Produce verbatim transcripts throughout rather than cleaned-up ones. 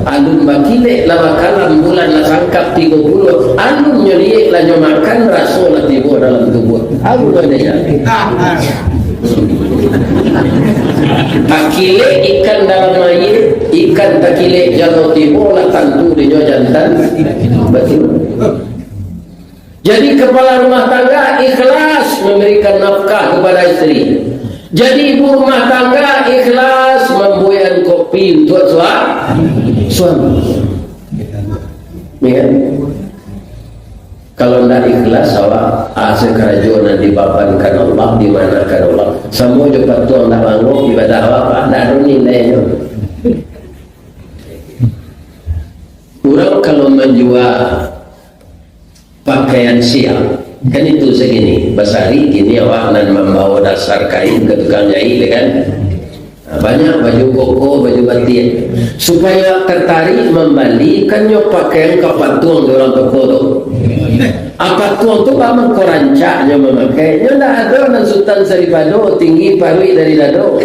Alun bakilek lah bakalam, bulan lah sangkap tigo puluah. Alun nyo liek lah nyo makan, raso lah tibo dalam tubuah. Abu pandai. Takilek ikan dalam aia, ikan takilek jano tibo, lah tantu dinyo jantan batua. Jadi, kepala rumah tangga ikhlas memberikan nafkah kepada isteri. Jadi, ibu rumah tangga ikhlas mambuekan kopi untuak sua-, suami. Ya kan? Kalau ndak ikhlas, awak asa karajo nan dibabankan Allah, dimanakan Allah. Samo jo patuang ndak mangok ibadah awak, Pak, ndak ado nilainyo. Urang kalau manjua pakaian siap. Kan itu sagini, basari kini awak nan mambawa dasar kain ka tukang jahit, ya kan? Nah, banyak baju koko, baju batik. Supaya awak tertarik mambali, kan nyo pakaian ka patuang di urang toko tu. Ah, patuang tu baa mangko rancaknyo mamakai. Nyo ndak ado nan Sutan Saripado, tinggi paruik dari dado.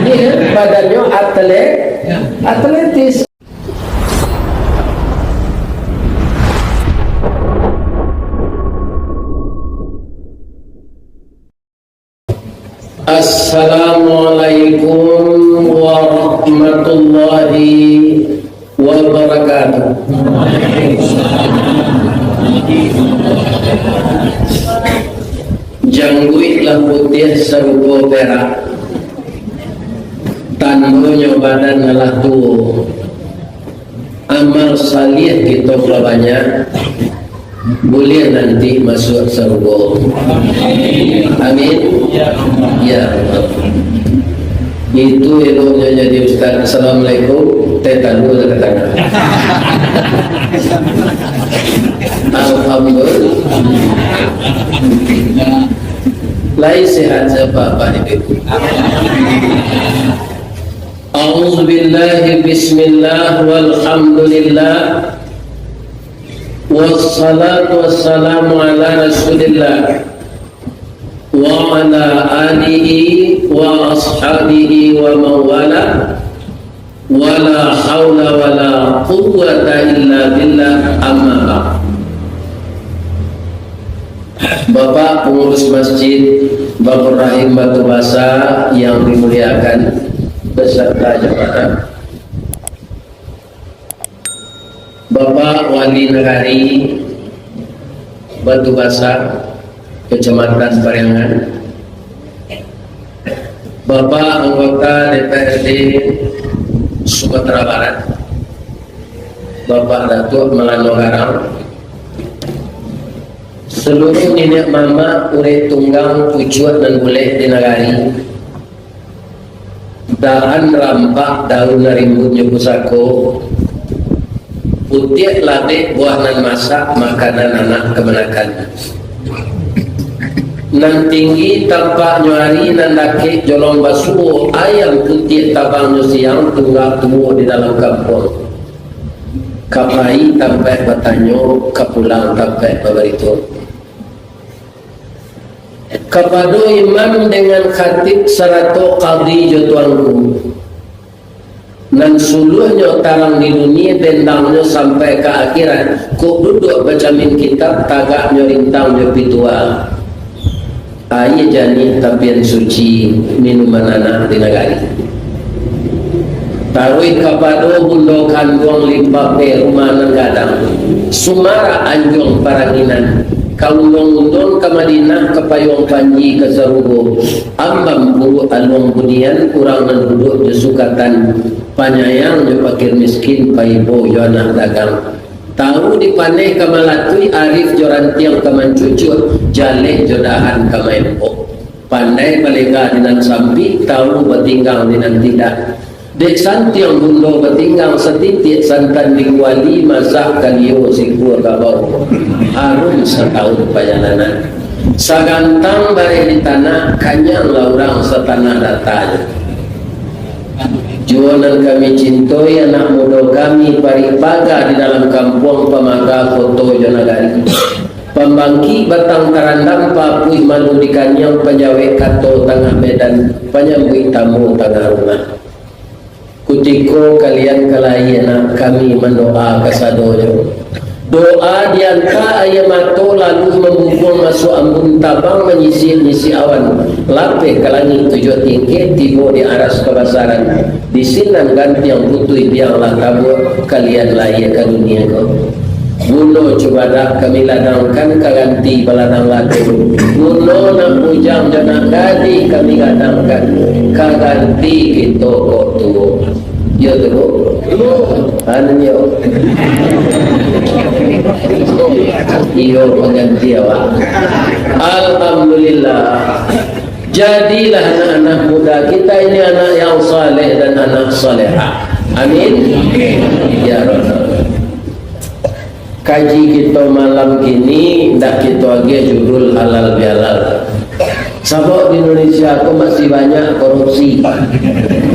Iya, badannyo atlet, atletis. Assalamualaikum warahmatullahi wabarakatuh. Jangguik lah putiah sarupo perak, tandonyo badan lah tuo. Amal saleh kito babanyak, buliah nanti masuak sarugo. Amin. Ya. Itu eloknyo jadi ustaz. Assalamualaikum. Teh talua ka tangan. Alhamdulillah. Lai sehat sajo Bapak Ibu. A'udzubillahi, bismillah, walhamdulillah, wassalatu wassalamu ala rasulillah, wa ala alihi wa ashabihi wa mawala, wala haula wala quwwata illa billah, amma ba'd. Bapak Pengurus Masjid Babur Rahim Batu Basa yang dimuliakan beserta jamaah, Bapak Wali Nagari Batu Basa, Kecamatan Pariangan, Bapak Anggota D P R D Sumatera Barat, Bapak Datuak Malano Garang, seluruh niniak mamak, urek tunggang, pucuak nan bulek di nagari, dahan rampak, daun nan rimbunnyo pusako, putiak labek buah nan masak, makanan anak kamanakan. Nan tinggi tampaknyo ari, nan dakek jolong basuo, ayam putiah tabangnyo siang, tunggak tuo di dalam kampuang. Ka pai tampaik batanyo, ka pulang tampaik babarito. Kapado imam dengan khatib sarato kadi jo tuanku, nan suluahnyo tarang di dunia, bendangnyo sampai ka akhirat, kok duduak bacamin kitab, tagaknyo rintang jo pitua. Aia janiah tapian suci, minuman anak di nagari. Taruih kapado bundo kanduang Lipape, rumah nan gadang, sumarak anjuang paranginan, ka undong-undong ka Madinah, ka payuang panji ka sarugo, ambam puruak aluang bunian, urang nan duduak jo sukatan, panyayang jo pakir miskin, paibo jo anak dagang. Tahu dipaneh ka malatuih, arif jo rantiang ka mancucuak, jaleh jo dahan ka maempok. Pandai balega di nan sampik, tahu batinggang di nan tidak. Dek santiang bundo batinggang, satitiak santan di kuali, masak kalio sikua kabau. Harum satahun pajalanan. Sagantang bareh di tanah, kanyanglah urang satanah datanyo. Juo nan kami cintoi, anak mudo kami, parik paga di dalam kampuang, pamaga koto jo nagari. Pambangkik batang tarandam, papuih malu di kaniang, panjawek kato tangah medan, panyambuik tamu tangah rumah. Kutiko kalian ka lahia, nak, kami mandoa kasadonyo. Doa dianta aia mato, lalu mambubuang masuak ambun tabang, manyisik-nyisik awan, lapeh ka langik tujuah tingkek, tibo di aras kabasaran. Di sinan gantiang putuih biang lah tabuak, kalian lahia ka dunia ko. Guno cubadak kami ladangkan, ka ganti baladang lado. Guno nak bujang jo nak gadih kami gadangkan, ka ganti kito kok tuo. Iyo tu, Bu? Anu yo. Iyo, pangganti awak. Alhamdulillah. Jadilah anak-anak muda kita ini anak yang saleh dan anak salehah. Amin. Ya Rabbal. Kaji kito malam kini, ndak kito agiah judul halal bihalal. Sabab di Indonesia ko masih banyak korupsi.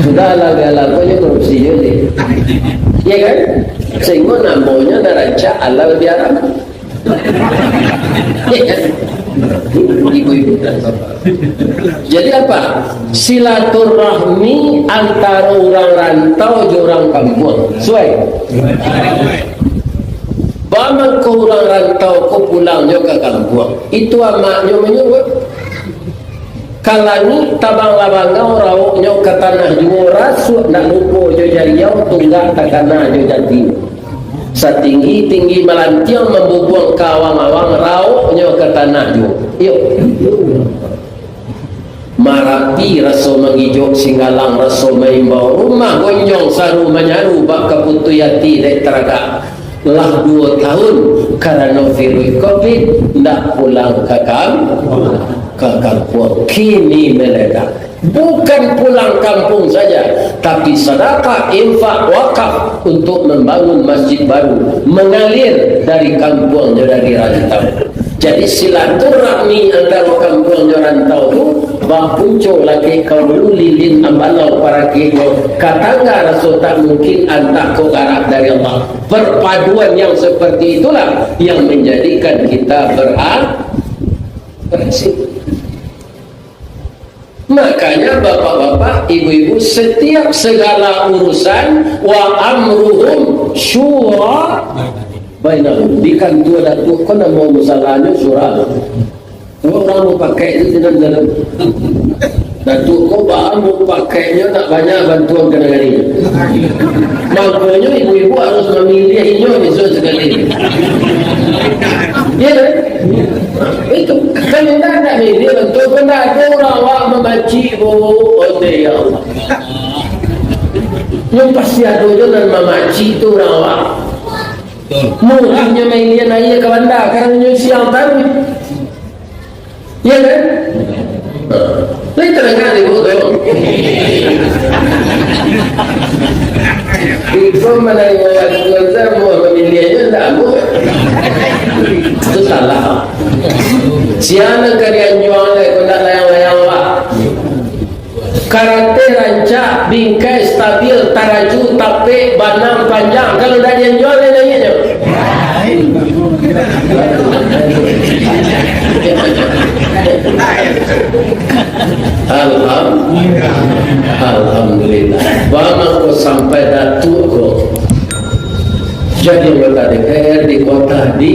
Sudah halal bihalal ko, yo korupsi juo deh. Iya kan? Sehingga namonyo ndak rancak halal bihalal. Ibu-ibu dan bapak. Jadi apa? Silaturahmi antaro urang rantau jo urang kampuang. Suai? Bamangko urang rantau ko pulangnyo ka kampuang. Itu amaknyo manyuruah. Ka langik tabanglah bangau, rawoknyo ka tanah juo, rasuak ndak lupo jo jariau, tunggak takana jo jati. Satinggi-tinggi malantiang, mambubuang ka awang-awang, rawoknyo ka tanah juo. Iyo. Marapi raso mangijok, Singgalang raso maimbau, rumah gonjong saru manyaru, bak ka putuih ati dek taragak. Lah duo tahun karano virus covid, ndak pulang ka kam-, ka kampuang. Kini meledak. Bukan pulang kampung saja, tapi sadakah, infak, wakaf untuk membangun masjid baru, mengalir dari kampuang jo dari rantau. Jadi, silaturahmi antaro kampuang jo rantau tu bapunco lakek ka ulu, lilin ambalau parakeknyo, ka tangga raso tak mungkin, antah ko garak dari Allah. Perpaduan yang seperti itulah yang menjadikan kita berha-, berhasil. Makanya, bapak-bapak, ibu-ibu, setiap segala urusan, wa amruhum syura bainahum. Di kantua datuak ko namo musalahnyo syura. Kalau urang mau pakai itu dalam-dalam. Datuak ko baa mau pakainyo, tak banyak bantuan ka nagari. Makanya ibu-ibu harus memilih inyo besok sekali. Iya kan? Itu kan indak, indak milih bantuan, kan indak ada urang awak mamacik, Bu. Oh, ya Allah. Yang pasti ada je nan mamacik tu urang awak. Murahnyo mailian aia ka banda, karano nyo siang taruih. Iya kan? Nah, lai tadanga di buku tu. Iko manarimo bantuan samo pamiliannyo ndak, Bu? Itu salah. Sia nan ka dianjuang lai, ko ndak layang-layang, Pak. Karate rancak, bingkai stabil, taraju, tapek, banang, panjang. Kalau ndak dianjuang, lai naiaknyo. Alham-, Alhamdulillah. Bamangko sampai Datuak ko jadi anggota D P R di kota, di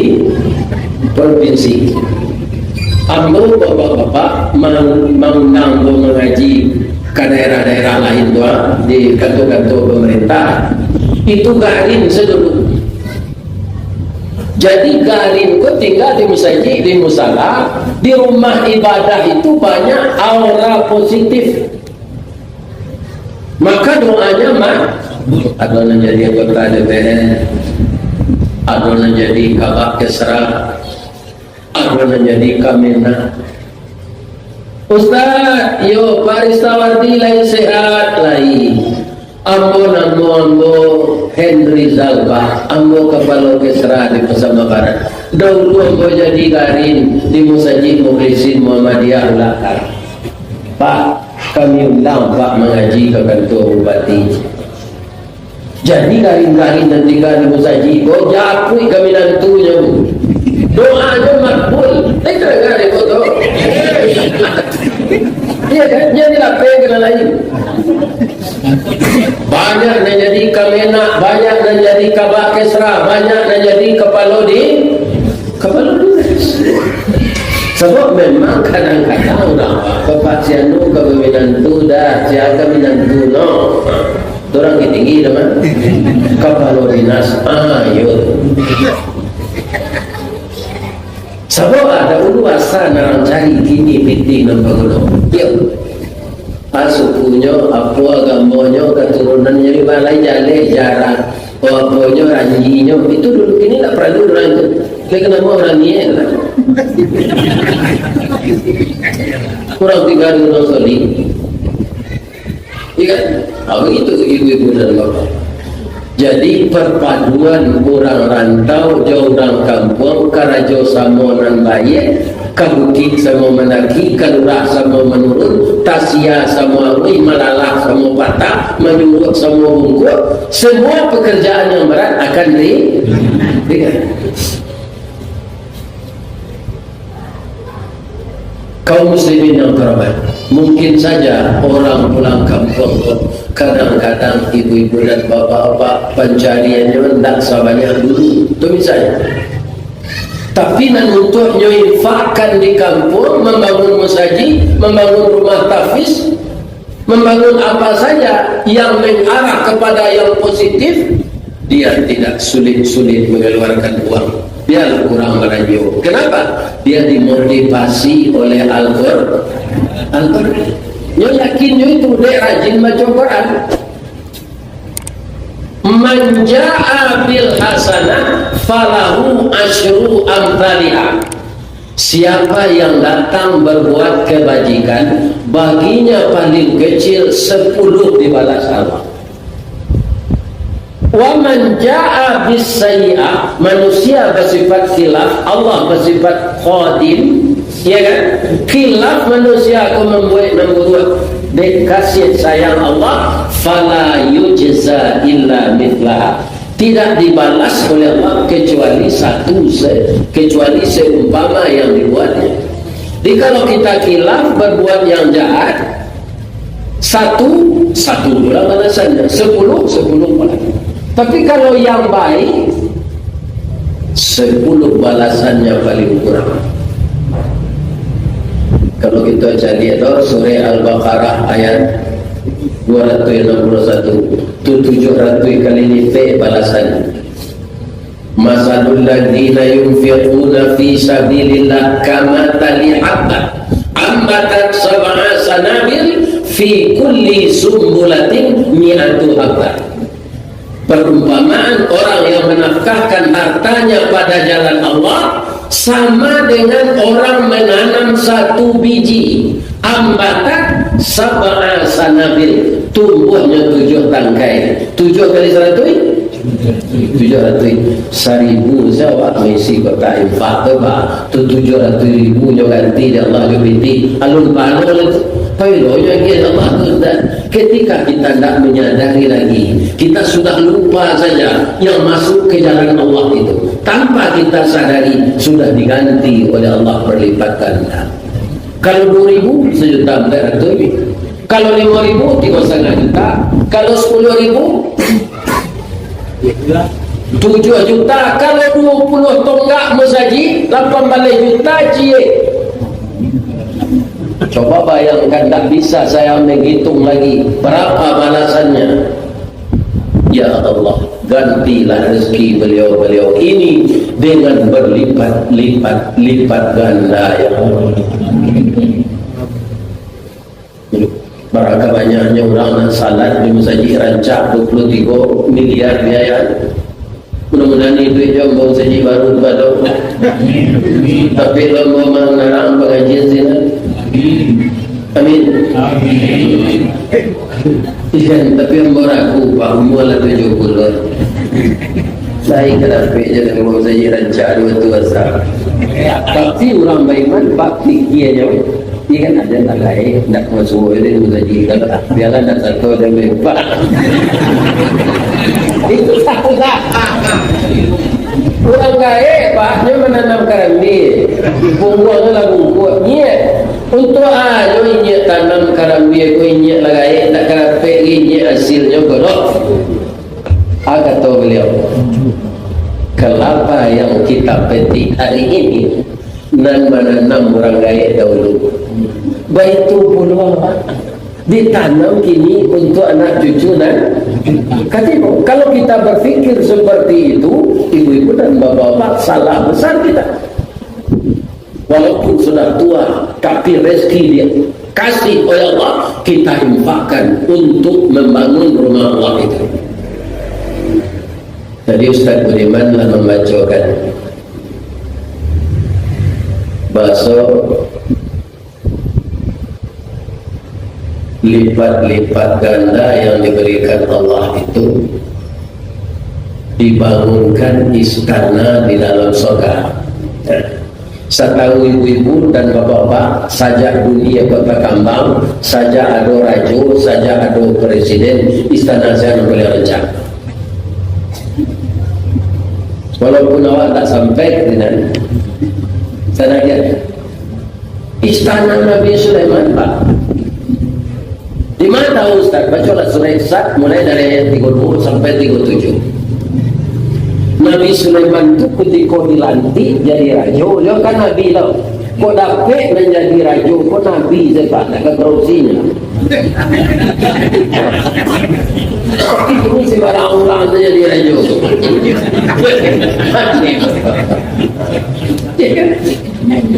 provinsi. Ambo, bapak-bapak, mang-, mangundang ambo mangaji ka daerah-daerah lain tu, ah, di kantua-kantua pemerintah. Itu garin sadulu. Jadi, garin ko tingga di musajik, di musala, di rumah ibadah itu banyak aura positif. Maka doanya mah, ado nan jadi anggota D P R, ado nan jadi kabak kesra, ado nan jadi Kemenag. Ustaz, yo, Pak Ristawardi lai sehat? Lai. Ambo namo ambo Henry Zalbah, ambo kapalo kesra di Pasaman Barat. Dahulu ambo jadi garin di Musajik Mukhlisin Muhammadiyah Ulakar. Pak, kami undang Pak mangaji ka kantua bupati. Jadi garin-garin nan tingga di musajik ko, japuik ka minantunyo, Bu. Doanyo makbul. Eh, tadanga dek ko tu. Iya kan? Jadi lapeh ka nan lain. Banyak nan jadi Kamenag, banyak nan jadi Kabak Kesra, banyak nan jadi kapalo di, kapalo dinas. Sabab memang kadang-kadang urang, "Bapak si anu ka baminantu dah, sia ka minantu no." Urang tinggi-tinggi dah mah. Kapalo dinas, ayo. Sabab dahulu asa nan urang cari, kini pitih nan baguno. Yo. Ah, sukunyo, apo agamonyo, katurunannyo, di balai jaleh, jarak, oh, aponyo, ranjinyo, itu dulu, kini ndak paralu urang tu. Dia kena mau urang niaik lah. Urang tingga di urang solid. Iya kan? Ah, begitu ibu-ibu dan bapak. Jadi, perpaduan urang rantau jo urang kampuang, karajo samo nan baiak, ka bukik samo mandaki, ka lurah samo manurun, tasia samo aruih, malalah samo patah, manyuruak samo bungkuak, semua pekerjaan yang berat akan ri-, ringan. Kaum muslimin yang terhormat, mungkin saja orang pulang kampung tu, kadang-kadang ibu-ibu dan bapak-bapak pancariannyo ndak sabanyak dulu. Tu misalnya. Tapi nan untuak nyo infakkan di kampung, mambangun masajid, mambangun rumah tahfiz, Mambangun apa saja yang mengarah kepada yang positif, dia tidak sulit-sulit mengeluarkan uang. Biarlah urang balanjo. Kenapa? Dia dimotivasi oleh Al-Qur-, Al-Qur'an. Nyo yakin nyo itu, dek rajin baca Quran. "Man jaa bil hasanah falahu asyru amthaliha." Siapa yang datang berbuat kebajikan, baginya paling kecil sepuluh dibalas Allah. "Wa man jaa bis sayyi'ah," manusia bersifat khilaf, Allah bersifat qadim, ya kan? Khilaf, manusia ko mambuek nan buruak, dek kasih sayang Allah, "fala yujza illa mithlaha." Tidak dibalas oleh Allah kecuali satu se-, kecuali seumpama yang dibuatnya. Jadi, kalau kita khilaf, berbuat yang jahat, satu, satu pula balasannya, sepuluh, sepuluh pula. Tapi kalau yang baik, sepuluh balasannya paling kurang. Kalau kita cari, ada Surah Al-Baqarah ayat dua ratus enam puluh satu, tu tujuh ratus kali lipat balasan. "Masalul ladzina yunfiquna fi sabilillah kamatsali habbatin ambatat sab'a sanabil fi kulli sumbulatin mi'atu habbah." Perumpamaan orang yang menafkahkan hartanya pada jalan Allah sama dengan orang menanam satu biji, ambatat sab'a sanabil, tumbuhnyo tujuh tangkai. Tujuh kali saratuih? Tujuh ratuih. Saribu sajo awak maisi kotak infak tu, Pak. Tu tujuh ratuih ribu nyo ganti dek Allah jo pitih. Alun pahalo lah tu. Pailonyo agiah dek Allah tu, Ustaz. Ketika kita ndak menyadari lagi, kita sudah lupa saja yang masuk ke jalan Allah itu. Tanpa kita sadari, sudah diganti oleh Allah berlipat ganda. Kalau duo ribu, sajuta ampat ratuih. Kalau limo ribu, tigo satangah juta. Kalau sapuluah ribu, tujuah juta. Kalau duo puluah tonggak masajik, lapan baleh juta ciek. Coba bayangkan, ndak bisa saya menghitung lagi berapa balasannya. Ya Allah, gantilah rezeki beliau-beliau ini dengan berlipat-lipat-lipat ganda, ya Allah. Barangkali banyaknyo urang nan salat di Masajik Rancak, dua puluh tigo miliar biaya. Mudah-mudahan iduik jo ambo masajik baru tu ado. Tapi lo ambo mangarang pangajian sinan. Amin. Amin. Iya, tapi ambo ragu, Pak, umur lah tujuh puluh. Saya ka dapek jo ambo masajik Rancak dua tu asa. Tapi urang baiman, Pak, pikianyo. Iya kan, ada nak lain, nak masuk, jadi masajik. Kalau biarlah nak satu ada lempar. Itu salah. Urang gaek, Pak, nyo mananam karambia. Bungkuangnyo lah bungkuak. Inyiak. Untuak a nyo inyiak tanam karambia ko, inyiak lah gaek, ndak karapek gai inyiak asilnyo ko doh. A kato baliau, "Kelapa yang kita petik hari ini, nan mananam urang gaek dahulu." Baitu pulo, Pak. Ditanam kini untuak anak cucu nan katigo. Kalau kita berpikir seperti itu, ibu-ibu dan bapak-bapak, salah besar kita. Walaupun sudah tua, tapi rezeki dikasih oleh Allah, kita infakkan untuk membangun rumah Allah itu. Tadi Ustaz Budiman lah membacakan bahaso lipat-lipat ganda yang diberikan Allah itu, dibangunkan istana di dalam sorga. Satahu ibu-ibu dan bapak-bapak, sajak dunia kota kambang, sajak ado rajo, sajak ado presiden, istana sia nan paling rancak. Walaupun awak tak sampai di nan, sana dia. Istana Nabi Sulaiman, Pak. Di ma tahu, Ustaz? Bacolah surah Sad, mulai dari ayat tigo duo sampai tigo tujuh. Nabi Sulaiman tu kutiko dilantik jadi rajo, yo kan nabi tau. Kok dapek nan jadi rajo, kok nabi se, Pak, nak ka korupsinyo. Tapi dulu sembarang urang tu jadi rajo. Ya kan?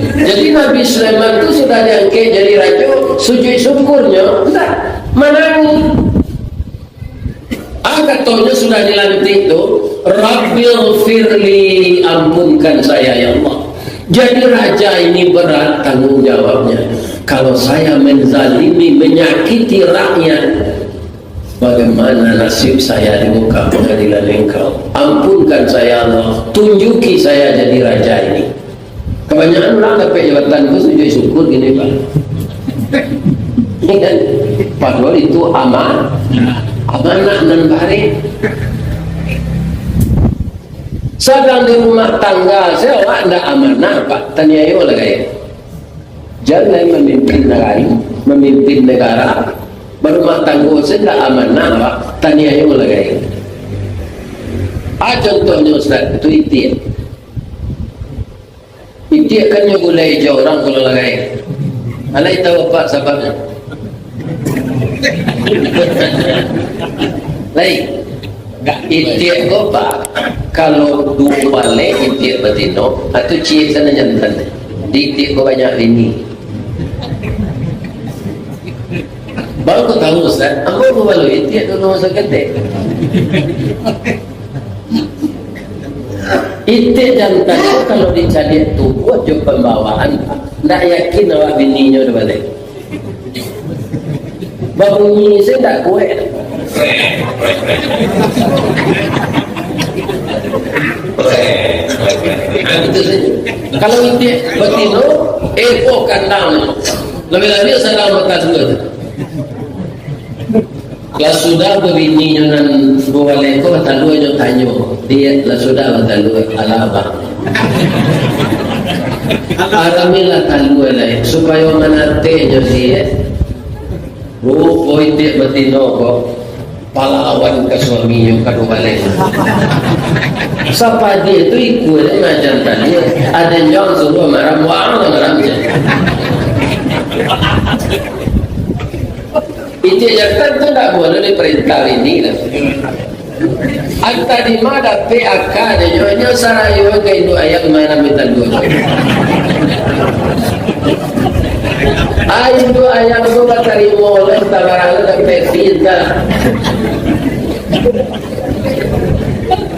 Jadi Nabi Sulaiman tu sudah diangkek jadi rajo, sujud syukurnyo, ndak, manangih. Ah, katonyo sudah dilantik tu, "Rabbighfirli, ampunkan saya, ya Allah. Jadi raja ini berat tanggung jawabnya. Kalau saya menzalimi, menyakiti rakyat, bagaimana nasib saya di muka pengadilan Engkau? Ampunkan saya, Allah. Tunjuki saya jadi raja ini." Kabanyakan urang dapek jabatan tu sujud syukur kini, Pak. Ingat, padahal itu ama-, amanah nan barek. Sadang di rumah tangga se awak ndak amanah, Pak, taniayo lah gaek. Jan lai mamimpin nagari, mamimpin nagara, barumah tanggo se ndak amanah, Pak, taniayo lah gaek. Ah, contohnyo, Ustaz, tu itiak. Itiak kan nyo gulai jo urang kalau lah gaek. Alai tahu apo sababnyo? Lai, itiak ko, Pak, kalau duo baleh itiak batino, atau ciek sanan jantan. Di itiak ko banyak bini. Baru ko tahu, Ustaz, ambo ko baloi itiak dulu masa ketek. Itiak jantan tu kalau dicaliak tubuah jo pambawaan, ndak yakin awak bininyo tu baleh. Babunyi se ndak kuek. Kalau itiak batino, eh, oh, kandang. Labiah-labiah sadang batalua tu. Lah sudah babininyo nan babaleh ko batalua, nyo tanyo, "Diak, lah sudah batalua, alah abang?" "Aramilah talua lai, supayo manateh nyo, Diak." Rupo itiak batino ko, palawan ka suaminyo ka babaleh. Sapadia tu ikua dek majan tadi, aden jang suruah maram, wang maram je. Itiak jantan tu ndak buliah diparentah bini lah. Antah di ma dapek aka dek nyo, nyo sarayo ka induak ayam main ambitan duo. Ah, induak ayam tu batarimo lah, tabarang lah dapek fee, antah.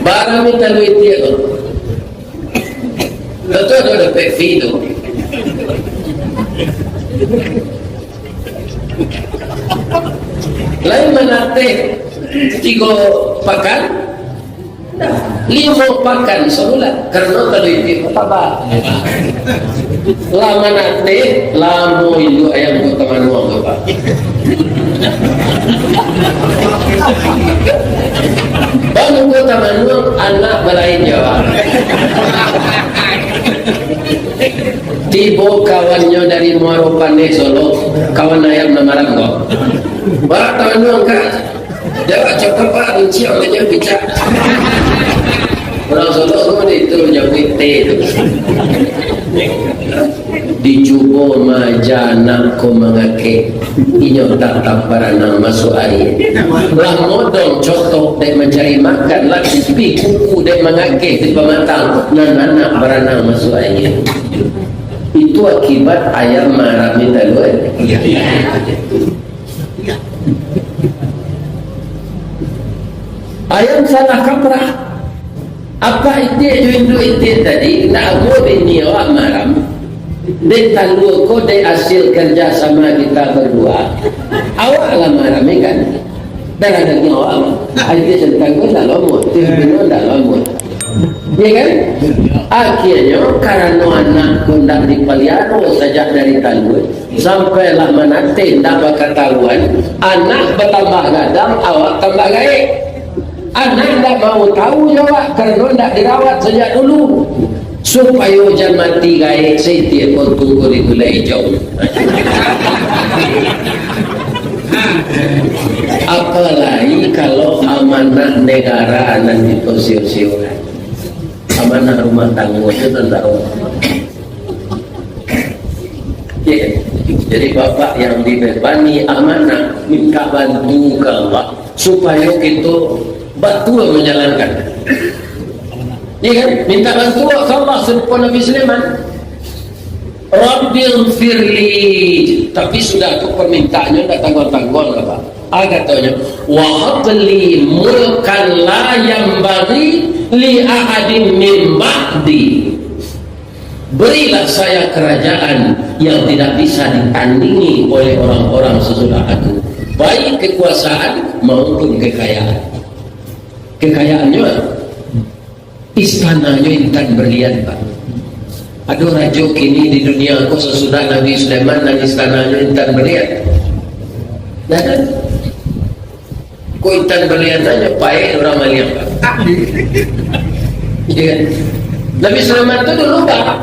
Barang minta duit dia tu. Betul tu dapek fee tu. Lain manateh tigo pakan, limo pakan sabulan, karano kalau itu apa? Lah manateh, lamo induak ayam ko tamanuang tu, Pak. Baru ko tamanuang, anak balain jo awak. Tibo kawannyo dari Muaro Paneh, Solok, kawan ayam nan maram ko. Barak tangan duo angkek. Jawab, cokot, Pak, runciang aja picak. Urang Solok tu itu nyabuik teh tu. Dicubo maaja anak ko mangakeh, inyo tatap baranang masuak aia. Lah modong cotok dek mancari makan, lah tipih kuku dek mangakeh di pamatang, nan anak baranang masuak aia. Itu akibat ayam maarami talua. Ayam salah kaprah. Apak itiak jo induak itiak tadi, indak amuah bini awak maram. Dek talua ko, dek hasil kerja sama kita berdua, awak lah maram, ya kan? Darah daging awak mah. Itiak santang ko indak lomot, itiak bino indak lomot. Ya kan? Akhirnyo, karano anak ko indak dipaliaro sajak dari talua, sampai lah manateh indak bakataruan, anak batambah gadang, awak tambah gaek. Anak ndak mau tahu jo awak, karano ndak dirawat sajak dulu. Supayo jan mati gaek, sitiak ko tu ko digulai ijau. Apalagi kalau amanah negara nan diposio-siokan. Amanah rumah tangga itu tentang, ya. Jadi, bapak yang dibebani amanah, minta bantu ka Allah, supayo kito batua manjalankan. Iya kan? Minta bantu ka Allah, sarupo Nabi Sulaiman. "Rabbighfirli." Tapi sudah tu permintaannyo ndak tangguang-tangguang lah, Pak. Ah, katonyo, "Wahabli mulkan la yanbaghi li ahadin min ba'di." Berilah saya kerajaan yang tidak bisa ditandingi oleh orang-orang sesudah aku, baik kekuasaan maupun kekayaan. Kekayaannyo, istananyo intan berlian, Pak. Ado rajo kini di dunia ko sasudah Nabi Sulaiman nan istananyo intan berlian? Ndak ado. Ko intan berlian sajo, paek urang maliang. Iya kan? Nabi Sulaiman tu dulu, Pak,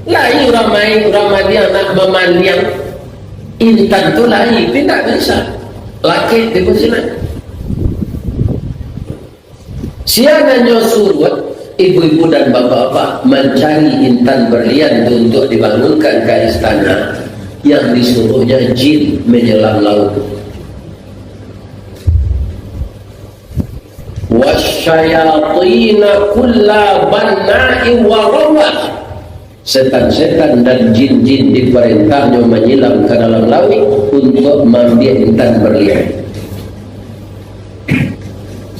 lai urang main, urang maliang, nak mamaliang intan tu lai, tapi ndak bisa. Lakek di sinan. Siananyo suruah ibu-ibu dan bapak-bapak mancari intan berlian tu untuk dibangunkan ka istana, yang disuruhnya jin menyelam laut. "Wasyayatina kulla banna'in wa ghawwas." Setan-setan dan jin-jin diparintahnyo manyilam ka dalam lauik untuak maambiak intan berlian.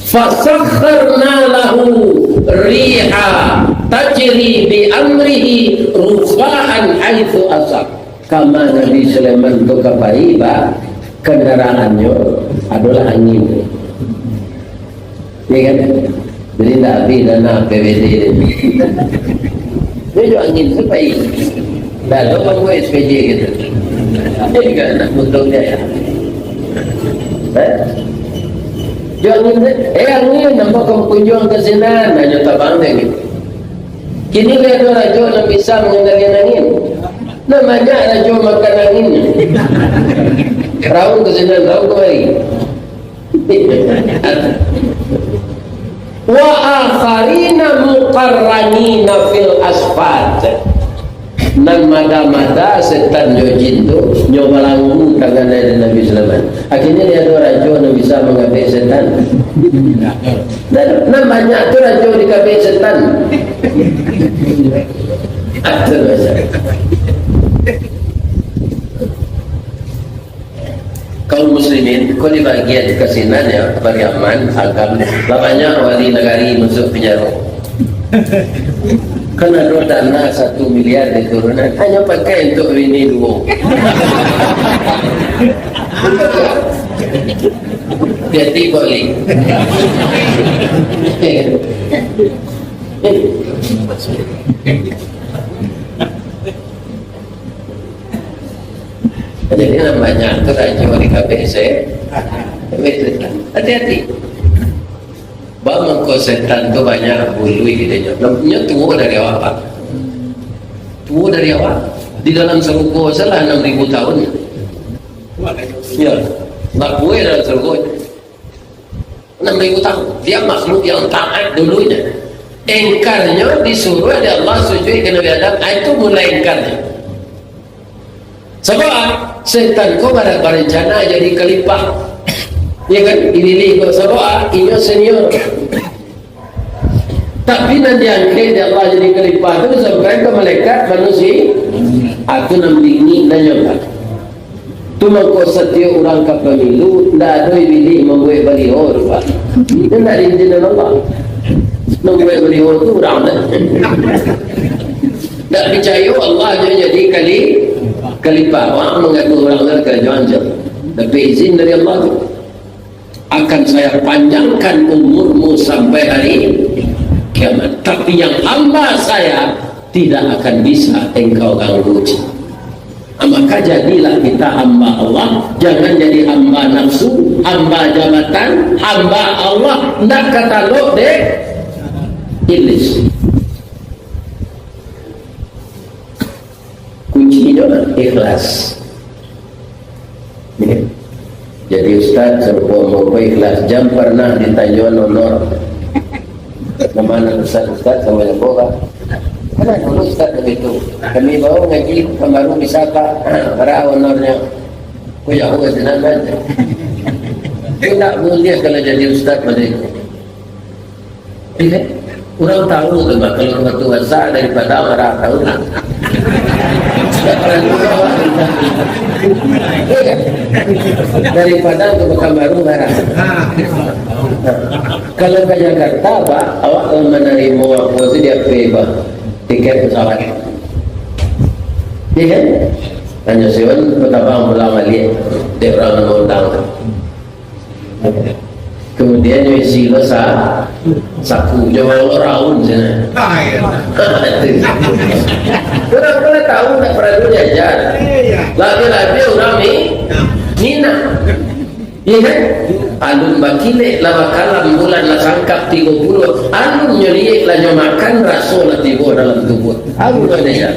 "Fasakharna lahu riha tajri bi amrihi rukha'an haitsu asyar." Kama Nabi Sulaiman tu ka pai, Pak, kendaraannyo adolah angin. Iya kan? Jadi, indak habih dana A P B D. Dia jo angin tu pai. Dah lo mambuek S P J gitu. Dia juga nak untung dia, ya. Eh? Jo angin tu, eh, angin, nampak kamu kunjuang ka sinan, hanyo tabang dia gitu. Kini lai ado rajo nan bisa mangendalian angin. Nan banyak rajo makan angin. Raung ka sinan, raung kamari. "Wa akharina muqarranina fil asfad." Nan mada-mada setan jo jin tu, nyo balanggu tangan dari Nabi Sulaiman. Akhirnyo, dia ado rajo nan bisa mangabek setan. Nan, nan banyak tu rajo dikabek setan. Aduh, masa. Kaum muslimin, ko di bagian ka sinan ya, Pariaman, Agam, lah banyak wali nagari masuk penjara. Kan ado dana satu miliar diturunan, hanyo pakai untuk bini duo. Hati-hati ko, Li. Jadi, nan banyak tu rajo di K P S, eh. Tapi tu, hati-hati. Mangko setan tu banyak buluih dinyo. Nyo tuo dari awak, Pak. Tuo dari awak. Di dalam sarugo salah enam ribu tahun. Ya. Lah kueh dalam sarugo. Enam ribu tahun. Dia makhluk yang taat dulunya. Engkarnyo disuruh oleh Allah sujud ke Nabi Adam. Ah, itu mulai engkarnyo. Sabab ah, setan ko bara-, barencana jadi khalifah. Ya kan? Iblis ko sabab ah, inyo senior. Tapi nan diangkek dek Allah jadi khalifah tu sampai ka malaikat manusia. Aku nan bingik nanyo, Pak. Tu mangko satiok urang ka pamilu, ndak ado Iblis mambuek baliho tu, Pak. Itu ndak diizinan Allah. Mambuek baliho tu urang dah. Ndak picayo Allah je jadi kali-, khalifah. Wah, mangadu urang tu karajo ancak. Tapi izin dari Allah tu. Akan saya panjangkan umurmu sampai hari kiamat. Tapi yang hamba saya tidak akan bisa engkau ganggu. Ah, maka jadilah kita hamba Allah, jangan jadi hamba nafsu, hamba jabatan, hamba Allah. Ndak katalok dek Iblis. Kuncinyo ikhlas. Ya. Jadi ustaz, sarupo ambo ko ikhlas, jan pernah ditanyo honor. Nama anak ustaz-ustaz samo jo ambo, Pak? Kan dulu ustaz begitu. Kami bawa ngaji Pekanbaru bisa, Pak. Ha, bara honornyo? Ko jauah sinan aja. Indak buliah kalau jadi ustaz model itu. Iya. Urang tahu tu, Pak, kalau urang tu basa daripada urang tahu lah. Iya. Daripada tu Pekanbaru marah. Kalau ka Jakarta, Pak, awak manarimo apo tu di F B, Pak? Tiket pesawat. Iya kan? Tanyo sewan, batabang pulang baliak. Dek urang nan maundang. Kemudian nyo isi lo sa-, saku, nyo bawa raun sinan. Ah, iya. Urang pun lah tahu, tak perlu diajar. Iya. Labiah-labiah urang ni, Minang. Iya kan? Alun bakilek lah bakalam, bulan lah sangkap tigo puluah. Alun nyo liek lah nyo makan, raso lah tibo dalam tubuah. Alun lah diajar.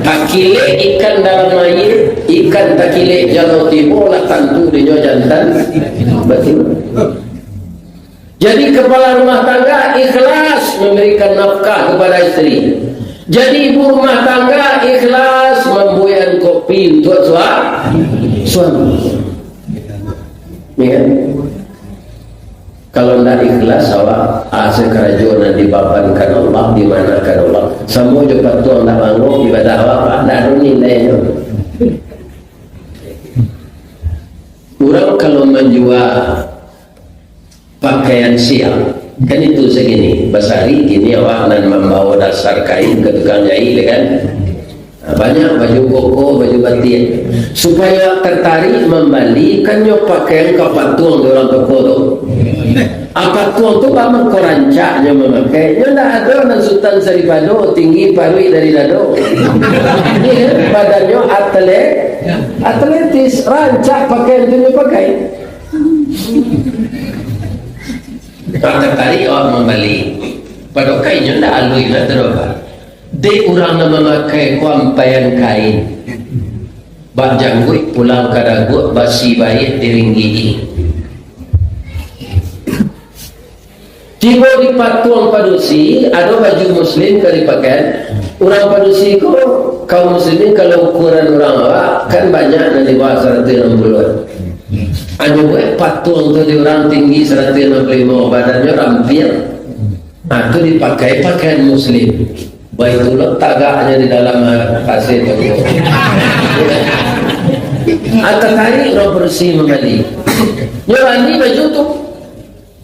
Takilek ikan dalam aia, ikan takilek jalo tibo, lah tantu dinyo jantan batino. Jadi, kepala rumah tangga ikhlas memberikan nafkah kepada isteri. Jadi, ibu rumah tangga ikhlas mambuekan kopi untuak sua-, suami. Ya kan? Kalau ndak ikhlas awak, asa karajo nan dibabankan Allah, dimanakan Allah, samo jo patuang ndak mangok ibadah awak, Pak, ndak ado nilainyo. Urang kalau manjua pakaian siang, kan itu sagini, basari kini awak nan mambawa dasar kain ka tukang jahit, kan? Nah, banyak baju koko, baju batik. Supaya tertarik mambali, kan nyo pakaian ka patuang di urang toko tu. Ah, patuang tu bamangko rancak nyo mamakai. Nyo ndak ado nan Sutan Saripado, tinggi paruik dari dado. Iya, badannyo atlet, atletis, rancak pakaian tu nyo pakai. Tertarik awak mambali. Pado kainnyo ndak aluih lah tu doh, Pak. Dek urang nan mamakai ko ampaian kain. Bak jangguik pulang ka daguak, basi baiak diringgik-i. Tibo di patuang padusi, ado baju muslim ka dipakai. Urang padusi ko, kaum muslimin, kalau ukuran urang awak, kan banyak nan di bawah saratuih anam puluah. Anyo buek patuang tu di urang tinggi saratuih anam puluah limo, badannyo rampia. Nah, tu dipakai pakaian muslim. Baitulah tagaknyo di dalam, ah, pasir tu. Ah, tatarik urang padusi mambali. Nyo bali baju tu.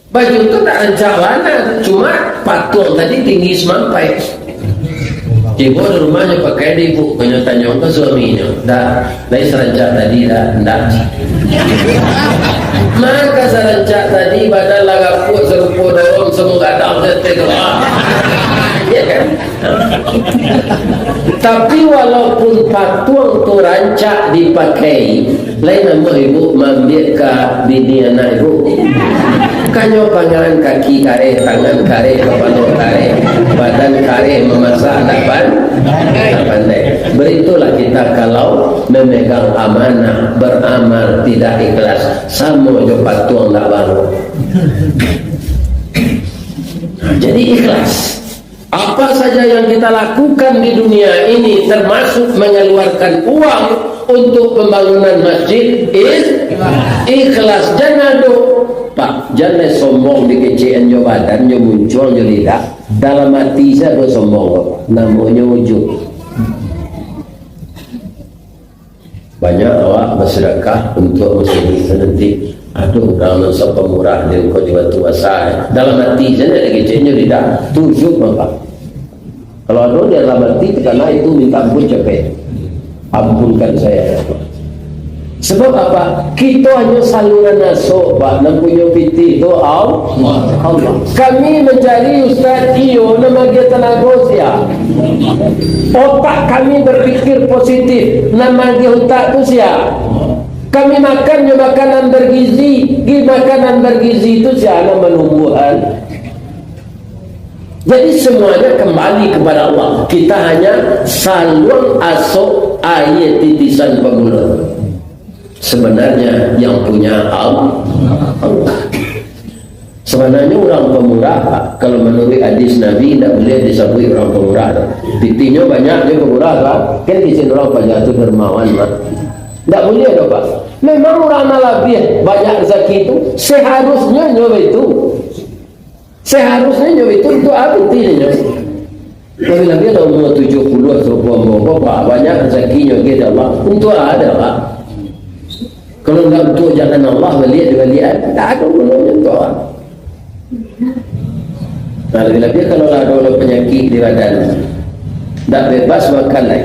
Baju tu ndak rancak bana, cuma patuang tadi tinggi samampai. Tibo di rumahnyo pakai di ibu, kanyo tanyo ka suaminyo, "Ndak, lai sarancak tadi, ndak?" "Ndak." Maka sarancak tadi, badan lah gapuak sarupo dorong, samo Tahu betul tu. Ya kan? Tapi walaupun patuang tu rancak dipakai, lain amuah ibu maambiak ka bini anak ibu. Kanyo pangaran kaki kareh, tangan kareh, kapalo kareh, badan kareh, mamasak ndak pan-, ndak pandai. Beritulah kita kalau memegang amanah, beramal tidak ikhlas, samo jo patuang ndak baru. Jadi ikhlas. Apa saja yang kita lakukan di dunia ini, termasuk mengeluarkan uang untuk pembangunan masjid, is-, ikhlas. Jan ado, Pak, jan lai sombong, dikecekan jo badan, jo muncuang, jo lidah. Dalam ati se ado sombong, Pak. Namonyo ujub. Banyak awak basadakah untuak masajik tu nanti. Aduh, urang nan sapamurah di engkau di Batu Basa. Dalam ati sajo lagi, ceknyo lidah, tujuh mangka. Kalau ado di dalam ati, takana itu minta ampun capek. Ampunkan saya. Sebab apa? Kito hanyo saluran aso, Pak. Nan punyo pitih tu Al-, Allah. Kami mancari ustaz, iyo, nan maagiah tanago sia? Otak kami berpikir positif, nan maagiah utak tu sia? Kami makan jo makanan bergizi, gi makanan bergizi tu sia nan manumbuahan? Jadi semuanya kembali kepada Allah. Kita hanya saluang asok aia titisan pamulo. Sebenarnya yang punya Al-, Allah. Sabananyo urang pamurah, Pak, kalau manuruik hadis Nabi, indak buliah disabuik urang pamurah tu. Pitihnyo banyak jo pamurah, Pak. Kan kecek urang paja tu dermawan, Pak. Indak buliah doh, Pak. Memang urang nan labiah banyak rezeki tu, seharusnyo nyo baitu. Seharusnyo nyo baitu, untuak apo pitihnyo? Labiah-labiah lah umua tujuah puluah sarupo ambo ko, Pak, banyak rezekinyo, kecek Allah. Untuak apo, Pak? Kalau indak untuak jalan Allah, baliak dibaliakan, indak ado gunonyo untuak apo. Nah, labiah-labiah kalau lah ado panyakik di badan, indak bebas makan lai.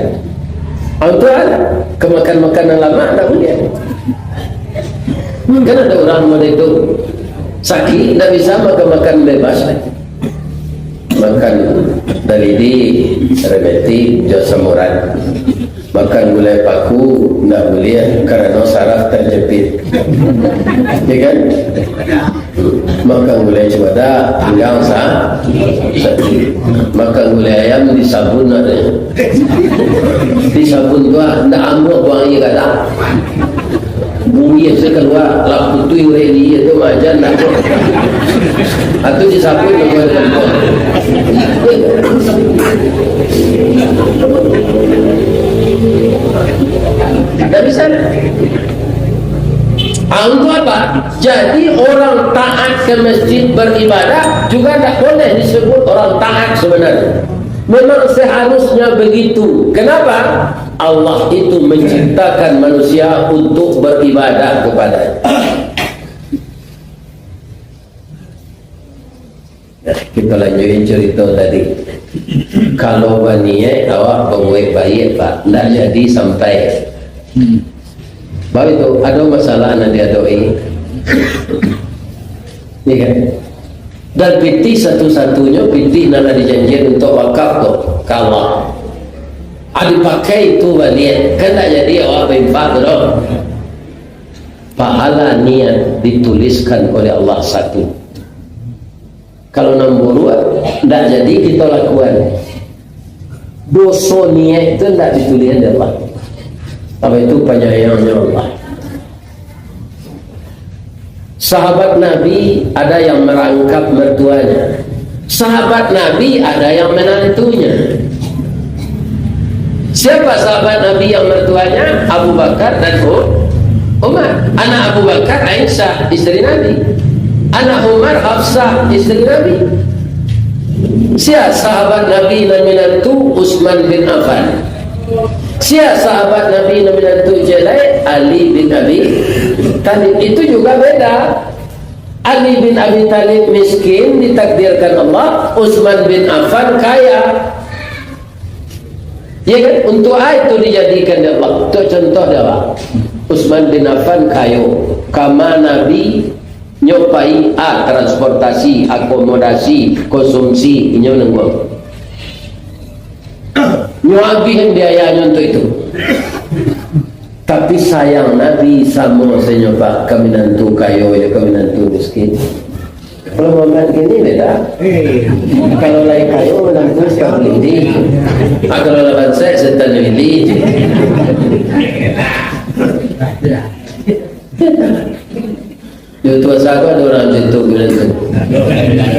Untuak apo? Ka makan makanan lamak, indak buliah. Kan ado urang model tu, sakik, indak bisa makan-makan bebas. Makan dalidi, remetik, jo asam urat. Makan gulai paku, indak buliah, karano saraf tajepit. Ya kan? Makan gulai cubadak, pinggang sa-, sakik. Makan gulai ayam, disabun ado. Disabun tu ah, indak amuah buang aia gadang. Buih se kalua, lah putuih urek di aia tu, majan dah tu. Atu disabun kalua dalam tu. Indak bisa. Ah, untuak apo? Jadi, orang taat ke masjid beribadah juga indak boleh disebut orang taat sebenarnya. Memang seharusnya begitu. Kenapa? Allah itu menciptakan manusia untuk beribadah kepada-Nya. Nah, kita lanjutin cerita tadi. Kalau baniat awak babuek baiak, Pak, ndak jadi sampai. Hmm. Baik tu, ada masalah nan diadoi. Iya kan? Dan pitih satu-satunyo, pitih nan lah dijanjian untuk wakaf tu, ka Allah. Ah, dipakai tu baliak, kan ndak jadi awak bainfak tu doh. Pahala niat dituliskan oleh Allah satu. Kalau nan buruak, ndak jadi kito lakuan. Doso niat tu ndak ditulihan dek Allah. Apa itu panyayangnyo Allah. Sahabat Nabi ada yang merangkap mertuanya. Sahabat Nabi ada yang menantunya. Siapa sahabat Nabi yang mertuanya? Abu Bakar dan U-, Umar. Anak Abu Bakar, Aisyah, isteri Nabi. Anak Umar, Hafsah, isteri Nabi. Sia sahabat Nabi nan minantu? Utsman bin Affan. Sia sahabat Nabi nan minantu jalai? Ali bin Abi Thalib. Itu juga beda. Ali bin Abi Thalib miskin ditakdirkan Allah, Utsman bin Affan kaya. Ya kan? Untuk apa itu dijadikan dek Allah? Untuk contoh dek Allah. Utsman bin Affan kayo. Kama Nabi Nyo pai, a, transportasi, akomodasi, konsumsi, inyo nangguang. Nyo abih biayanyo untuak itu. Tapi sayang Nabi samo sajo, Pak, ka minantu kayo jo ka minantu miskin. Kalau Muhammad kini beda. Kalau lai kayo minantu suka beli. Ah, kalau lah bansaik setan beli. Yo, tu asa ko ado urang situ minantu.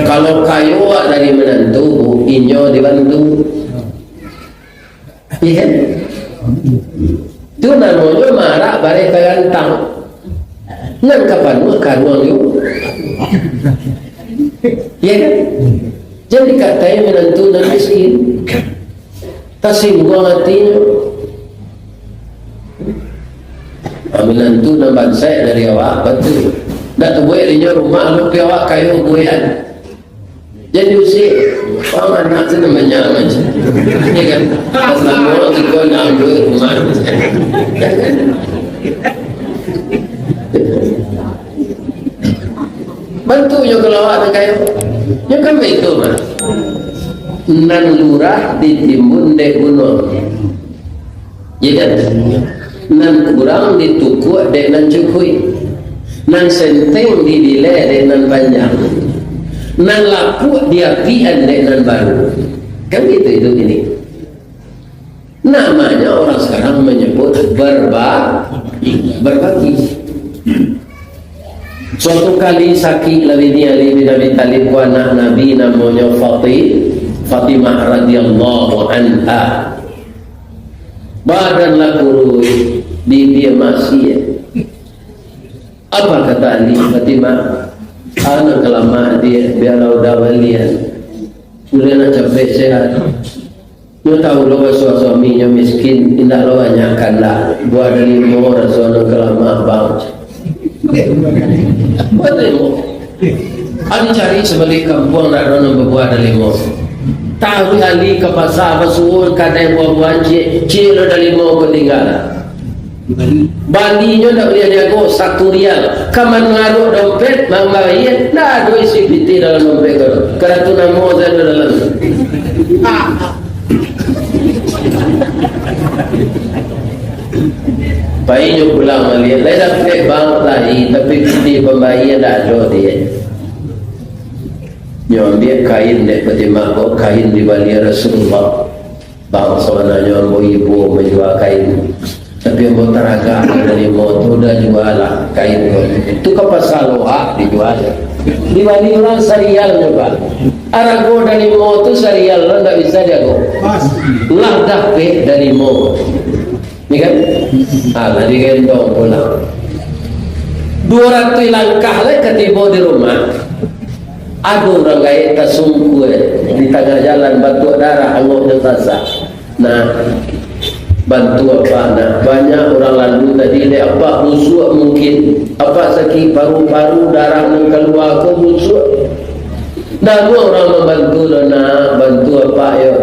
Kalau kayo awak dari minantu, inyo dibantu. Iya kan? Tu namonyo marak bareh tarantang. Nan ka panuah karuang yo. Iya kan? Jan dikatai minantu nan miskin. Tasingguang atinyo. Ah, minantu nan bansaik dari awak, batua. Ndak tabuek dinyo rumah, tapi awak kayo buekan. Jadi usik, wah, anak tu namanya macam. Ya kan? Pas lama, tiga, enam, dua, rumah. Bantuaknyo kalau awak tu kayo. Nyo kan baitu mah. Nan lurah ditimbun dek gunuang. Ya kan? Nan kurang ditukuak dek nan cukuik. Nan senteng didilai dek nan panjang. Nan lapuak diapian dek nan baru. Kan gitu itu ini. Namanya orang sekarang menyebut berba-, berbagi. Suatu kali sakik lah bini Ali bin Abi Thalib, ko anak Nabi namonyo Fati-, Fatimah radhiyallahu anha. Badan lah kuruih, bibia masiak. Apa kata Ali, Fatimah? Anak kalamak dia, biarlah udah balian. Udah nak capek sehat. Nyo tahu lo, basuah suami nyo miskin, indak lo banyak kandak. Buah dalimo, raso nan kalamak, bang. Buah dalimo. Adi cari sabalik kampuang, ndak ado nan babuah dalimo. Taruih Ali ka pasa, basuo kadai buah-buahan, ciek, ciek lo dalimo ko tingga. Balinyo ndak buliah diago, satu rial. Ka mangaruak dompet, mambayia, ndak ado isi pitih dalam dompet ko. Karatu namo sajo dalam. Painyo pulang maliek, lai dapek bang lai, tapi pitih pambayia ndak ado, diak. Nyo ambiak kain dek Fatimah ko, kain dibali Rasulullah. Bang, sabananyo ambo ibo manjua kain, tapi ambo taragak dari motor, dah jua lah kain ko. Tu ka pasa Lohak dijua. Dibali urang sarial nyo, Pak. Arago dalimo tu sarial lo ndak bisa diago. Lah dapek dalimo. Ni kan? Ah, lah digendong pulang. Duo ratuih langkah lai ka tibo di rumah. Ado urang gaek tasungkua di tangah jalan, batuak darah, angoknyo basah. Nah, bantu apak, nak. Banyak urang lalu tadi, dek apak busuak mungkin. Apak sakik paru-paru, darah nan kalua ko busuak. Ndak ado urang mambantu lo, nak. Bantu apak, yo.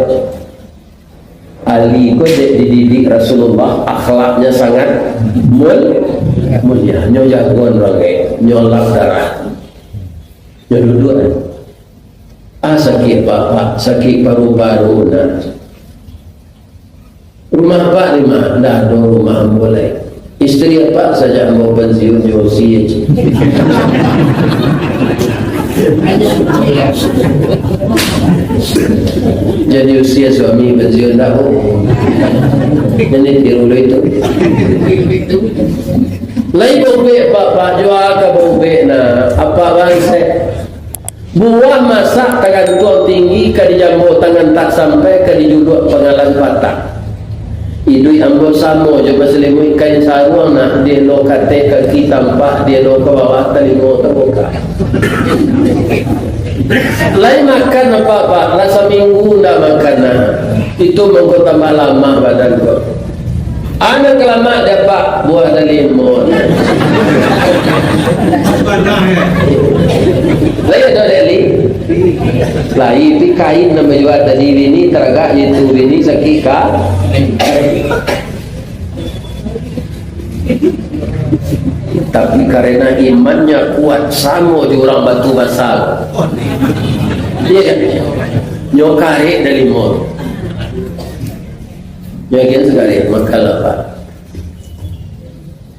Ali ko dek dididik Rasulullah, akhlaknya sangat mul-, mulia. Nyo jagoan urang gaek, nyo lap darah. Nyo duduak. Ah, sakik apak, sakik paru-paru, nak. Rumah apak di ma? Ndak ado rumah ambo lai. Isteri apak sajak ambo pansiun nyo usia, cik. Jadi usia suami pansiun dah, Bu. Jadi tiru dulu itu. Lai baubek, Pak, Pak, jua ka baubek, nah. Apak bansaik. Buah masak tagantuang tinggi, ka dijambo tangan tak sampai, ka dijuluak pangalan patah. Iduik ambo samo jo basalimuik kain saruang, nak, dielo katek kaki tampak, dielo ka bawah talingo tabuka. Lai makan apak, Pak, lah saminggu ndak makan, nah. Itu mangko tambah lamak badan ko. Anak kalamak dapek buah dalimo. Lai ado, Dek Li? Lai, pi kain nan bajua tadi, bini taragak itu, bini sakik ka. Tapi karena imannya kuat, samo jo urang Batu Basa. Iya kan? Nyo karek dalimo. Nyo agiah sakarek, makanlah, Pak.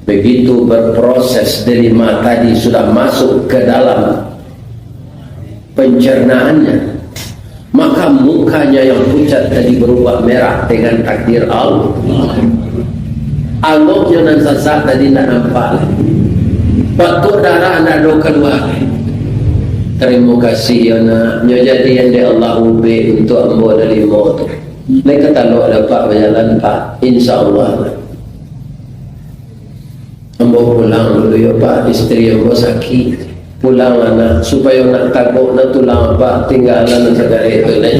Begitu berproses, delima tadi sudah masuk ke dalam pencernaannya, maka mukanya yang pucat tadi berubah merah dengan takdir Allah. Angoknyo nan sasak tadi ndak nampak lai. Batuak darah ndak ado kalua. Tarimo kasih, yo nak, nyo jadian dek Allah ubek untuak ambo dalimo tu. Lai ka talok dapek bajalan, Pak, insya Allah. Ambo pulang dulu yo, Pak, isteri ambo sakik. Pulang, anak, supayo nak tagok nak tulang, Pak, tinggalan nan sakarek tu, neh.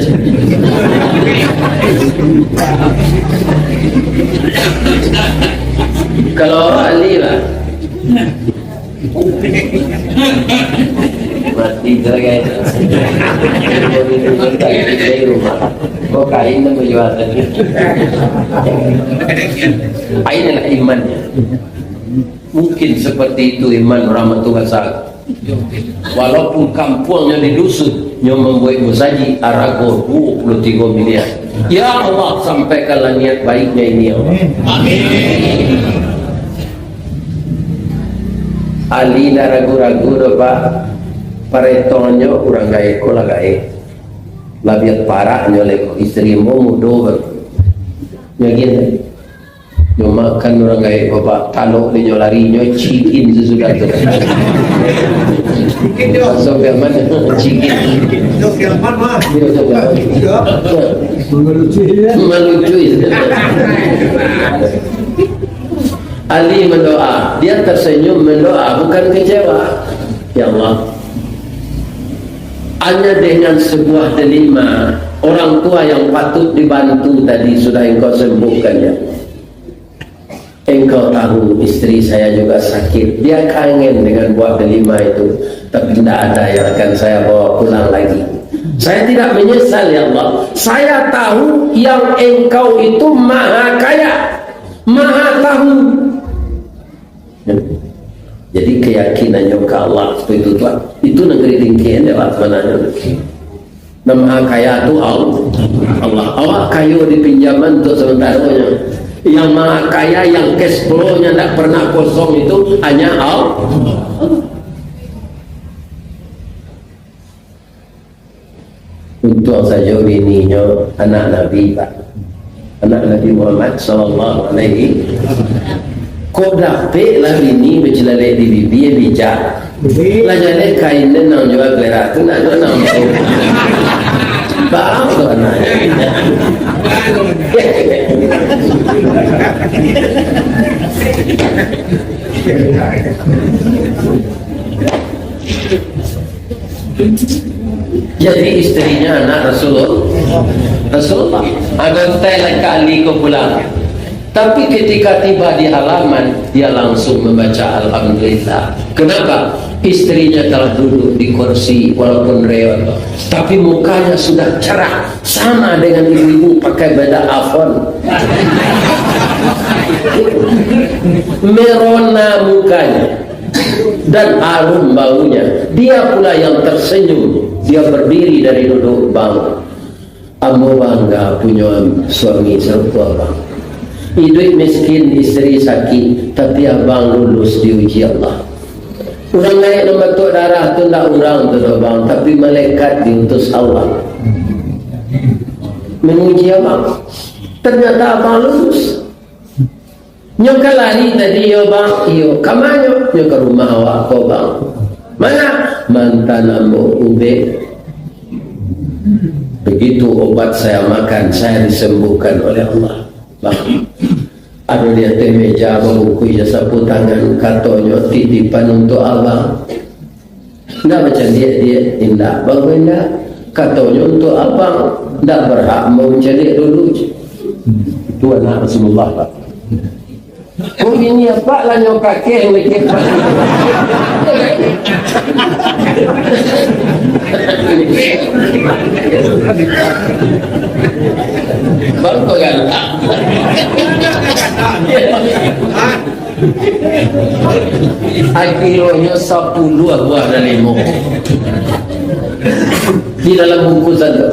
Kalau awak, Ali lah. Mati tu, kan. Dari rumah. Kok kain tu menjual tadi? Inilah imannya. Mungkin seperti itu iman urang Batu Basa. Walaupun kampuangnyo di dusun, nyo mambuek musajik arago duo puluah tigo miliar. Ya Allah, sampaikanlah niat baiknya ini, ya Allah. Amin. Ali ndak ragu-ragu doh, Pak. Paretongannyo urang gaek ko lah gaek. Labiah paraknyo lai ko, isteri ambo mudo baru. Nyo gin. Nyo makan urang gaek ko, Pak, talok dek nyo lari, nyo cikin sasudah tu. Sampai mana? Cikin. Sampai mana? Malucui. Ali mendoa, dia tersenyum mendoa, bukan kecewa. Ya Allah, hanya dengan sebuah delima, orang tua yang patut dibantu tadi sudah Engkau sembuhkan, ya Allah. Engkau tahu, isteri saya juga sakit. Dia kangen dengan buah delima itu, tapi tidak ada yang akan saya bawa pulang lagi. Saya tidak menyesal, ya Allah. Saya tahu yang Engkau itu Maha Kaya, Maha Tahu. Jadi, keyakinannyo ka Allah seperti itu, Tuan. Itu nan ka ditingkek, ya, Pak, sabananyo. Nan Maha Kaya tu Al-, Allah. Awak kayo di pinjaman untuk sementara nyo. Yang Maha Kaya, yang cash flow-nya ndak pernah kosong itu hanya Allah. Untuang sajo bininyo anak Nabi, Pak. Anak Nabi Muhammad sallallahu alaihi. Kok dapek lah bini bacilalek di bibia, bijak. Lah jaleh kain den nan jual belerah tu, nak jual nampak. Bang tu anak. Jadi, istrinya anak Rasulullah. Rasulullah. Ado tai lah kali ko pulang. Tapi ketika tiba di halaman, dia langsung membaca Alhamdulillah. Kenapa? Istrinya telah duduk di kursi, walaupun reot, tapi mukanya sudah cerah, sama dengan ibu-ibu pakai bedak Avon. Merona mukanya dan harum baunya. Dia pula yang tersenyum. Dia berdiri dari duduk, "Bang, ambo bangga punyo suami sarupo abang. Iduik miskin, isteri sakik, tapi abang lulus diuji Allah. Urang lain nan batuak darah tu ndak urang tu doh, Bang, tapi malaikat diutus Allah menguji abang. Ternyata abang lulus." Nyo ka lari tadi, yo, Bang? Iyo. Ka ma nyo? Nyo ka rumah awak ko, Bang. Mana? Mantan ambo ubek. Begitu obat saya makan, saya disembuhkan oleh Allah, Bang. Ado di ateh meja, babungkuih jo sapu tangan, katonyo, "Titipan untuak abang." Ndak bacaliak, Diak? Indak. Bagus, indak? Katonyo, "Untuak abang." Ndak berhak ambo mancaliak dulu. Itu anak Rasulullah, Pak. Kok ini apa lah nyo kakek mikir, Pak? Baru kau galak. Akhirnyo sapuluah buah dalimo di dalam bungkusan tu.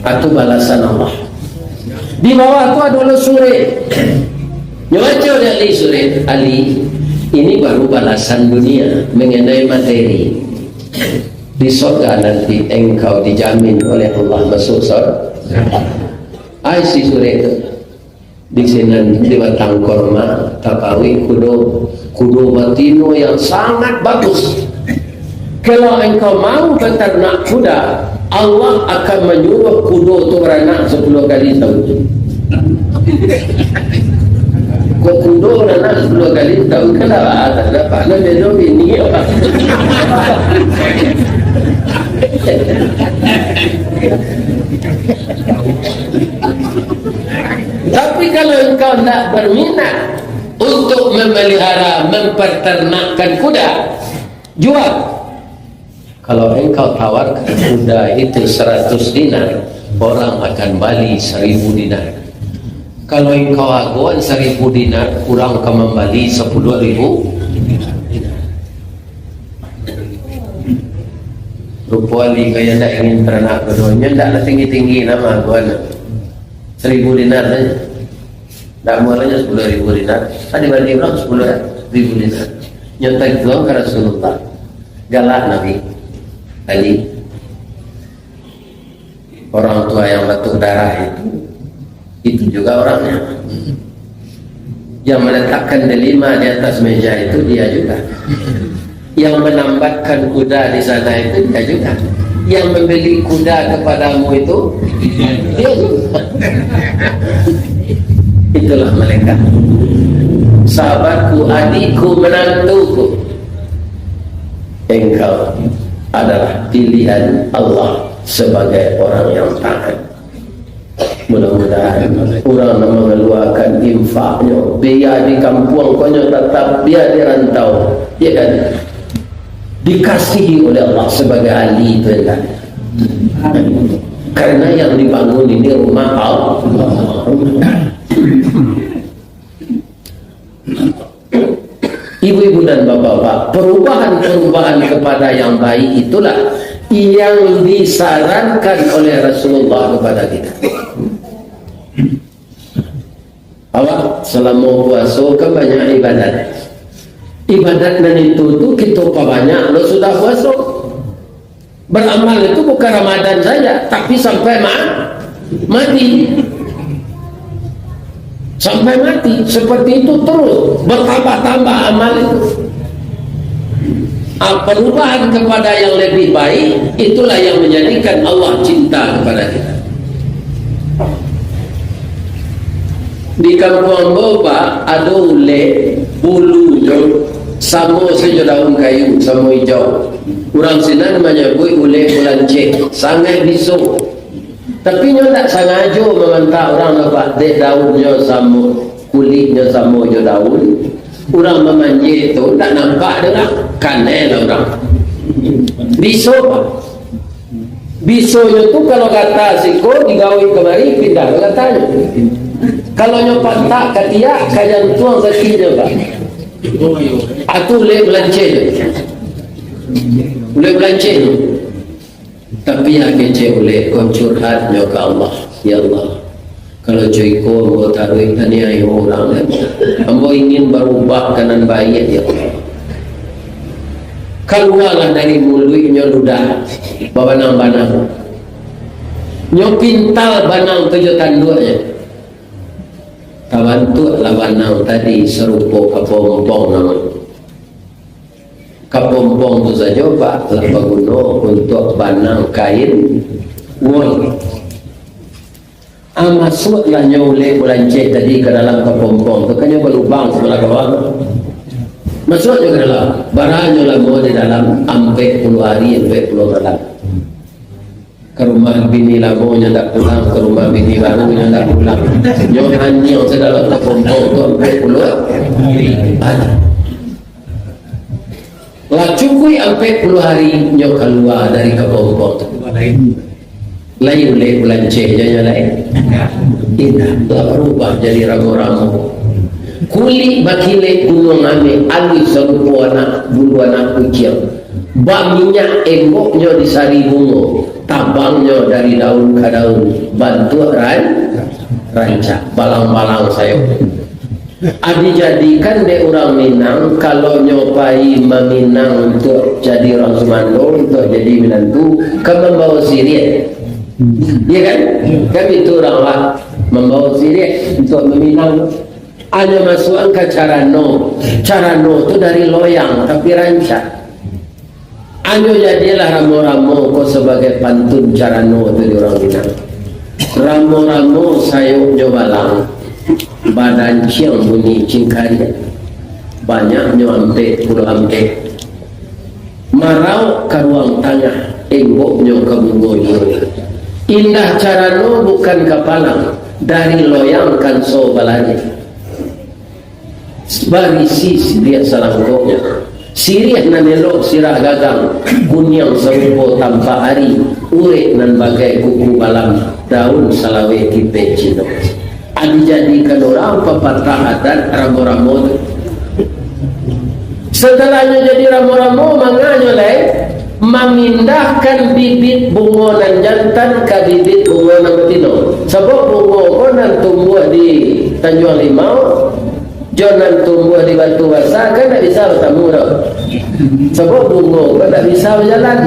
Atu balasan Allah. Di bawah tu ado lo surek. Nyo baco dek Ali surek, "Ali, ini baru balasan dunia mengenai materi. Di sorga nanti engkau dijamin oleh Allah masuk sor-." Ai si surek tu. Di sinan, di batang korma, tapauik kudo. Kudo batino yang sangat bagus. Kalau engkau mau beternak kuda, Allah akan manyuruah kudo tu baranak sapuluah kali tahun. Kok kudo baranak sapuluah kali tahun, kan dah, dah dapat lah dia tu bini. Tapi kalau engkau ndak berminat untuk memelihara, memperternakkan kuda, jual. Kalau engkau tawarkan kuda itu seratus dinar, orang akan bali seribu dinar. Kalau engkau agoan seribu dinar, urang ka mambali sapuluah ribu dinar. Rupo Ali kaya ndak ingin taranak kudo, nyo ndak lah tinggi-tinggi nama agoan. Seribu dinar sajo. Ndak murah nyo sapuluah ribu dinar. Kan dibali urang sapuluah ribu dinar. Nyo taguang ka Rasulullah. Galak Nabi. Ali. Orang tua yang batuk darah itu, itu juga orangnya. Yang meletakkan delima di atas meja itu, dia juga. Yang menambatkan kuda di sana itu, dia juga. Yang membeli kuda kepadamu itu, dia juga. Itulah mereka. Sahabatku, adikku, menantuku. Engkau adalah pilihan Allah sebagai orang yang taat. Mudah-mudahan urang nan mangaluakan infaknyo, bia di kampuang ko nyo tatap, bia di rantau, ya kan, dikasihi oleh Allah sebagai ahli tu, ya kan? Karena yang dibangun ini rumah Allah. Ibu-ibu dan bapak-bapak, perubahan-perubahan kepada yang baik itulah yang disarankan oleh Rasulullah kepada kita. Awak selama puaso kan banyak ibadat. Ibadat nan itu tu kita pabanyak lo sudah puaso. Beramal itu bukan Ramadan saja, tapi sampai ma-, mati. Sampai mati, seperti itu terus, bertambah-tambah amal itu. Ah, perubahan kepada yang lebih baik, itulah yang menjadikan Allah cinta kepada kita. Di kampuang ambo, Pak, ado ulek, bulunyo samo sajo daun kayu, samo ijau. Urang sinan manyabuik ulek bulanceh, sangaik biso. Tapi nyo ndak sangajo mamantak urang tu, Pak, dek daunnyo samo, kuliknyo samo jo daun. Urang mamanjek tu ndak nampak doh lah, kanai lah urang. Biso, Pak. Bisonyo tu, kalau gata siko digawik kamari, pindah ka gatanyo. Kalau nyo pantak ka tiak, ka jantuang sakiknyo, Pak. Atu ulek bulanceh tu. Ulek bulanceh tu. Tapi a kecek ulek ko, curhatnyo ka Allah. Ya Allah, kalau co iko ambo taruih aniayo urang, ambo ingin barubah ka nan baiak, ya Allah. Kalualah dari muluiknyo ludah babanang-banang. Nyo pintal banang tu jo tanduaknyo. Tabantuaklah banang tadi sarupo kapompong namonyo. Kapompong tu sajo, Pak, lah baguno untuak banang kain wol. Ah, masuaklah nyo ulek bulanceh tadi ka dalam kapompong tu, kan nyo balubang sabalah bawah. Masuak nyo ka dalam. Bara nyo lamo di dalam, ampek puluah ari, ampek puluah malam. Ka rumah bini lamo nyo ndak pulang, ka rumah bini baru nyo ndak pulang. Nyo hanyang sadalam kapompong tu ampek puluah ari. Lah cukuik ampek puluah ari nyo kalua dari kapompong tu. Lai ulek bulancehnyo nyo lai. Indak, lah barubah jadi ramo-ramo. Kulik bakilek gunuang ameh, aluih sarupo anak, bulu anak kuciang. Baminyak emboknyo di sari bungo, tabangnyo dari daun ka daun, bantuak ran-, rancak, balang-balang sayok. Adi jadikan dek urang Minang, kalau nyo pai maminang untuak jadi urang sumando, untuak jadi minantu, ka mambawa siriah. Iya kan? Kan itu urang awak mambawa siriah untuak maminang. Anyo masuakan ka carano. Carano tu dari loyang, tapi rancak. Anyo jadilah ramo-ramo ko sabagai pantun carano tu di urang Minang. Ramo-ramo sayoknyo balang, badanciang bunyi cingkariak. Banyaknyo ampek puluah ampek. Marauk ka ruang tangah, emboknyo ka bungo juo. Indah carano bukan ka palang, dari loyang kanso balari. Barisi siriah salangkoknyo. Siriah nan elok sirah gagang, kuniang sarupo tampak ari, urek nan bagai kuku balam, daun salaweh tipeh cino. Adi jadikan urang papatah adat ramo-ramo tu. Satalahnyo jadi ramo-ramo, manganyo lai mamindahkan bibit bungo nan jantan ka bibit bungo nan batino. Sabab bungo ko nan tumbuah di Tanjuang Limau, jo nan tumbuah di Batu Basa kan ndak bisa batamu doh. Sabab bungo ko ndak bisa bajalan.